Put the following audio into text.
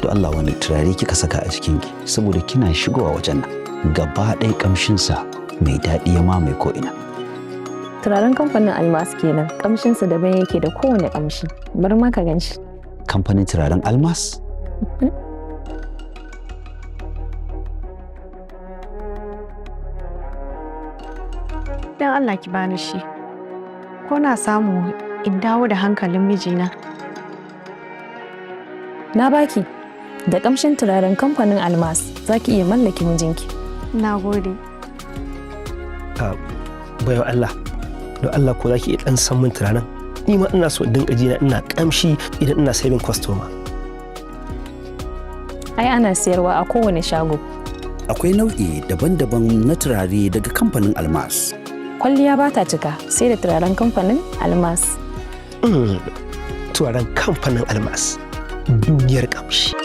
To Allah, wani turare kika saka a jikinki? Saboda kina shigowa wajen nan, gaba ɗaya kamshinsa mai daɗi ya mamaye ko'ina. Turaren kamfanin Almas kenan, kamshinsa daban yake da kowane kamshi. Bari ma ka gan shi. Kamfanin turaren Almas? Dan Allah ki bani shi. Ko na samu in dawo da hankalin mijina. Na baki. Da kamshin turaren kamfanin Almas za ki iya mallake mijinki. Na gode. Baiwa Allah, don Allah ko za ki iya dan san min turaren? Ni ma ina so in dinga jina ina kamshi idan ina serving customer. Ai ana siyarwa a kowane shago. Akwai nau'i daban-daban na turare daga kamfanin Almas. Kwalliya ba ta cika sai da turaren kamfanin Almas. Turaren kamfanin Almas, duniyar kamshi.